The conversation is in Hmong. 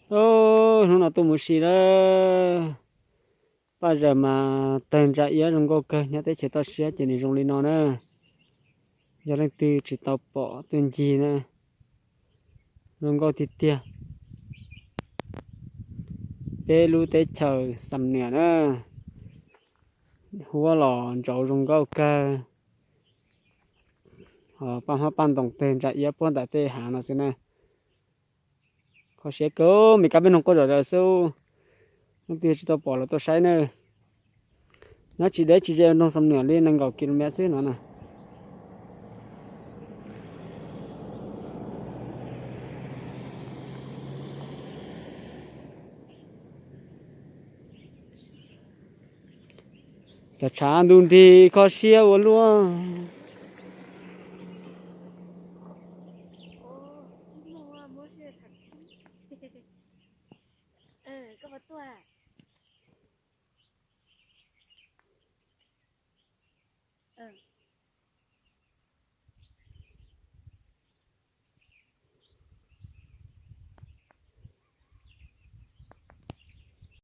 Hnub no tuaj mus si lawm. Paj zaws mas tawg ntsa iab zoo nkauj kawg, nyob teb chaws toj siab ces nws zoo li no na. Yog leej twg tsis tau pom tuaj ncig na, zoo nkauj tiag tiag. Peb lub teb chaws Xam Nuas na, huab los ntsauv zoo nkauj kawg. Paj hmab paj ntoos tawg ntsa iab puag nram tej hav no xwb na. Kho siab kawg, Mes Kas peb noog quaj zom zaws xwb. Leej twg tsis tau pom los tuaj saib na. Nyob tsis deb tsis ze nroog Xam Nuas li nees nkaum ki lo mev xwb no na. Cov tshav ntuj nrig kho siab ua luaj.